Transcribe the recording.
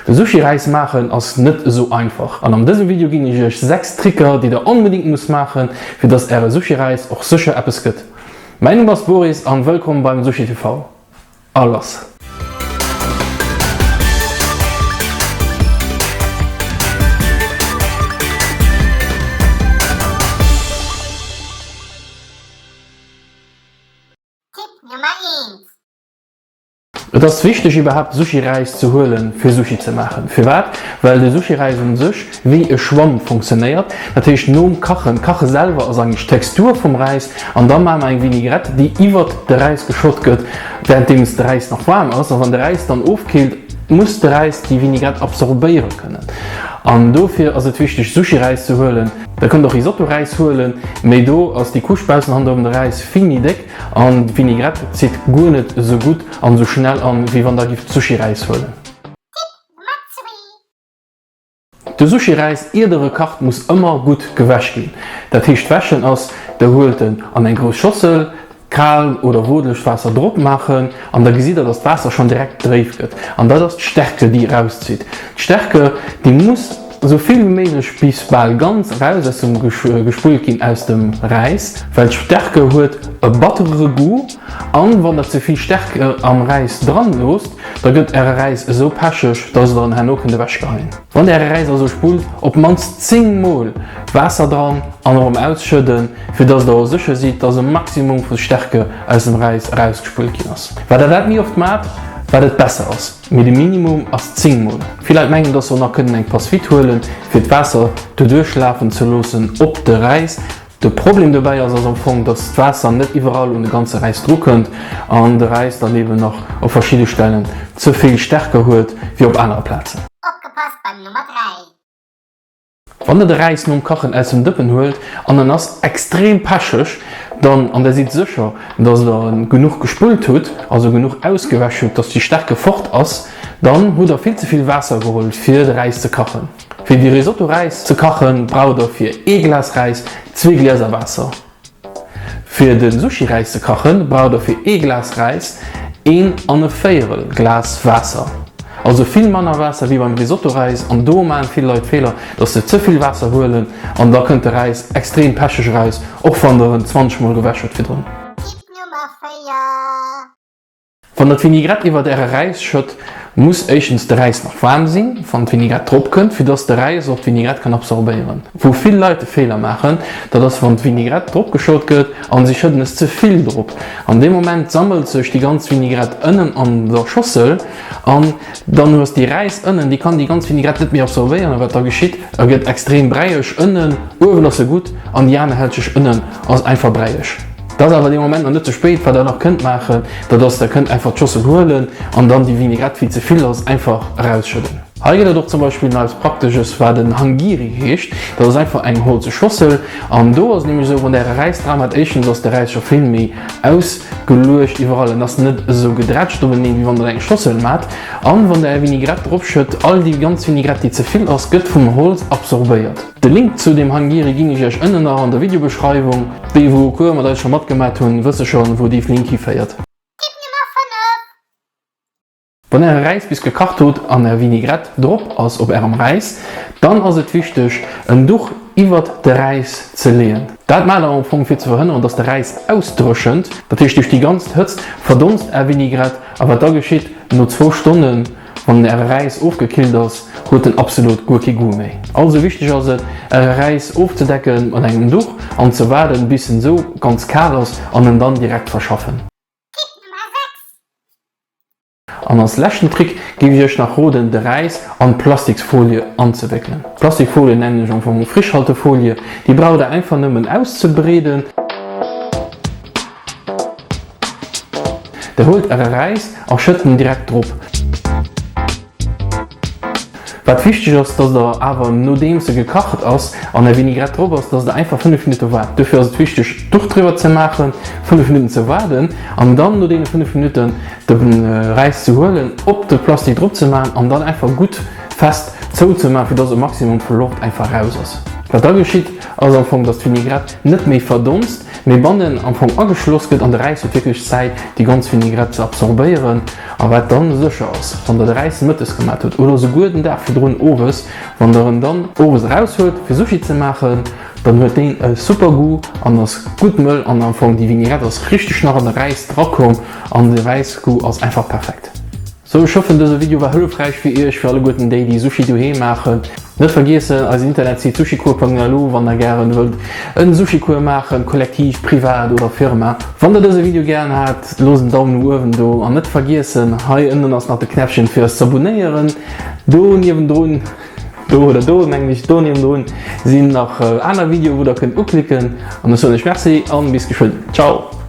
De Sushi-Räis maachen ass net esou einfach an an dësem Video ginn ech iech 6 Tricker déi der onbedingt musst maachen fir dass äre Sushi-Räis och sécher eppes gëtt. Mäin Numm ass Boris an wëllkomm beim Sushi TV. A lass! Tipp Nummer 1. Et ass wichteg iwwerhaapt Sushi-Räis ze huelen fir Sushi ze maachen. Firwat? Well de Sushi-Räis un sech wéi e Schwamm funktionéiert. Dat heescht nom Kachen, d'Kache selwer ass eigentlich d'Textur vum Räis an da maache mer eng Vinaigrette déi iwwert de Räis geschott gëtt währenddeems de Räis nach waarm ass. A wann de Räis dann ofkillt, muss de Räis déi Vinaigrette absorbéiere kënnen. An dofir ass et wichteg Sushi-Räis ze huelen. Der kënnt och Risotto-Räis huelen, mee do ass déi Couche baussen handerëm de Räis vill méi déck an d'Vinaigrette zitt guer net esou gutt an esou schnell an, wéi wann der gifft Sushi-Räis huelen. Tipp Nummer zwee. De Sushi-Räis ier der e kacht muss ëmmer gutt gewäsch ginn. Dat heescht wäschen ass, der huelt en an eng grouss Schossel, Kal oder wodelegt Waasser drop maachen an da gesitt der, dass d'Waasser schonn direkt dréif gëtt an dat ass d'Stärke déi erauszitt. D'Stärke déi muss esou vill wéi méiglech bis bal ganz eraus aus dem gespullt ginn aus dem Räis, well d'Stärke huet e batterere Goût an wann der ze vill Stärke am Räis dran loosst, da gëtt äre Räis esou pecheg, dass der en herno kënnt ewech geheien. Wann der äre Räis also spullt, op mannst 10 mol Waasser dran an erëm ausschëdden, fir dass der och sécher sidd, dass e Maximum vu Stärke aus dem Räis erausgespullt ginn ass. Wat der dat méi oft maacht, wat et besser ass, mee de Minimum ass 10 mol. Vill Leit mengen, dass se och nach kënnen eng Passe-vite huelen, fir d'Waasser doduerch lafen ze loossen op de Räis. De Problem dobäi ass ass am Fong, dass d'Waasser net iwwerall un de ganze Räis drukënnt an de Räis dann eben nach op verschidde Stellen ze vill Stärke huet wéi op anere Plazen. Opgepasst beim Nummer 3! Wann der de Räis nom Kachen aus dem Dëppen huelt an en ass extrem pecheg, dann, an der sidd sécher, dass der en genuch gespullt hutt, also genuch ausgewäsch hutt, dass déi Stärke fort ass, dann hutt der vill ze vill Waasser geholl fir de Räis ze kachen. Fir de Risotto Räis ze kachen, braucht der fir ee Glas Räis zwee Glieser Waasser. Fir de Sushi Räis ze kachen, braucht der fir ee Glas Räis een an e véierel Glas Waasser. Also vill manner Waasser wéi beim Risotto Räis an do maachen vill Leit Feeler, dass se ze vill Waasser huelen an da kënnt de Räis extrem pecheg eraus, och wann der en 20 mol gewäsch hutt virdrun. Tipp Nummer 4. Wann der d'Vinaigrette iwwert äre Räis schëtt, muss éischtens de Räis nach waarm sinn, wann d'Vinaigrette drop kënnt, fir dass de Räis och d'Vinaigrette kann absorbéieren. Wou vill Leit de Feeler maachen, dat ass wann d'Vinaigrette drop geschott gëtt an si schëdden es ze vill drop. An deem Moment sammelt sech déi ganz Vinaigrette ënnen an der Schossel an dann hues déi Räis ënnen, déi kann déi ganz Vinaigrette net méi absorbéieren a wat da geschitt, e gëtt extrem bräieg ënnen, uewen ass e gutt an déi aner Hälschecht ënnen ass einfach bräieg. Et ass awer dee Moment nach net ze spéit. Wat der nach kënnt maachen, dat ass, der kënnt einfach d'Schossel huelen an dann déi Vinaigrette, wéi ze vill ass, einfach erausschëdden. Hei gëtt et och zum Beispill nach eppes Praktisches, wat en Hangiri heescht. Dat ass einfach eng holze Schossel an do ass et nämlech esou, wann der Äre Räis dran hat, éischtens ass de Räis scho vill méi ausgeluecht iwwerall, en ass net esou gedrätscht openeen, wéi wann der eng Schossel maacht. An wann der Är Vinaigrette dropschëtt, all déi ganz Vinaigrette, déi ze vill ass, gëtt vum Holz absorbéiert. De Link zu dem Hangiri ginn ech iech ënnen nach an der Videobeschreiwung. Déi wou Cours mat eis scho matgemat hunn, wësse schonn wou dee Link hiféiert. Tipp Nummer 5. Wann äre Räis bis gekacht hutt an är Vinaigrette drop ass op ärem Räis, dann ass et wichteg en Duch iwwert de Räis ze leeën. Dat maacht der am Fong fir ze verhënneren dass de Räis ausdréchent, dat heescht duerch déi ganz Hëtzt verdonst är Vinaigrette a wat da geschitt no zwou Stonnen, Wann äre Räis ofgekillt ass, huet en absolut guer kee Goût méi. Also wichteg ass et, äre Räis ofzedecken mat engem Duch an ze waarden bis en sou ganz kal ass an en dann direkt verschaffen. Tipp Nummer 6. An als leschten Trick géif ech iech nach roden de Räis an Plastiksfolie anzewéckelen. Plastikfolie nennen ech am Fong Frischhaltefolie, déi braucht der einfach nëmmen auszebreeden. Der huelt äre Räis a schëtt en direkt drop. Wat wichteg ass, dass der awer nodeems e gekacht ass an är Vinaigrette drop ass, dass der einfach 5 Minutte waart. Dofir ass et wichteg d'Duch driwwer ze maachen, 5 Minutten ze waarden an dann no deene 5 Minutten de Räis ze huelen, op de Plastik drop ze maachen an dann einfach gutt fest. Zou ze maachen, fir dass e Maximum vu Loft einfach raus ass. Wat da geschitt, ass am Fong, dass d'Vinaigrette net méi verdonst, mee bannen am Fong ageschloss gëtt an de Räis huet wierklech Zäit, déi ganz Vinaigrette ze absorbéieren. A wat dann sécher ass, wann der de Räis mëttes gemat hutt oder souguer den Dag virdrun owes, wann der en dann owes eraushuelt fir Sushi ze maachen, dann huet deen e super Goût an ass gutt mëll an am Fong déi Vinaigrette ass richteg nach an de Räis drakomm an de Räisgoût ass einfach perfekt. Sou ech hoffen dëse Video war hëllefräich fir iech, fir alleguerten déi déi Sushi doheem maachen. Net vergiessen eisen Internetsite sushicours.lu wann der gären wëllt en Sushicours maachen, kollektiv, privat oder Firma. Wann der dëse Video gären hat, loosst en Daumen no uewen do an net vergiessen hei ënnen ass nach de Knäppchen fir eis z'abonéieren. Do niewendrun, do oder do mengen ech, do niewendrun sinn nach aner Videoen wou der kënnt uklicken an ech soen iech Merci an bis geschwënn. Ciao.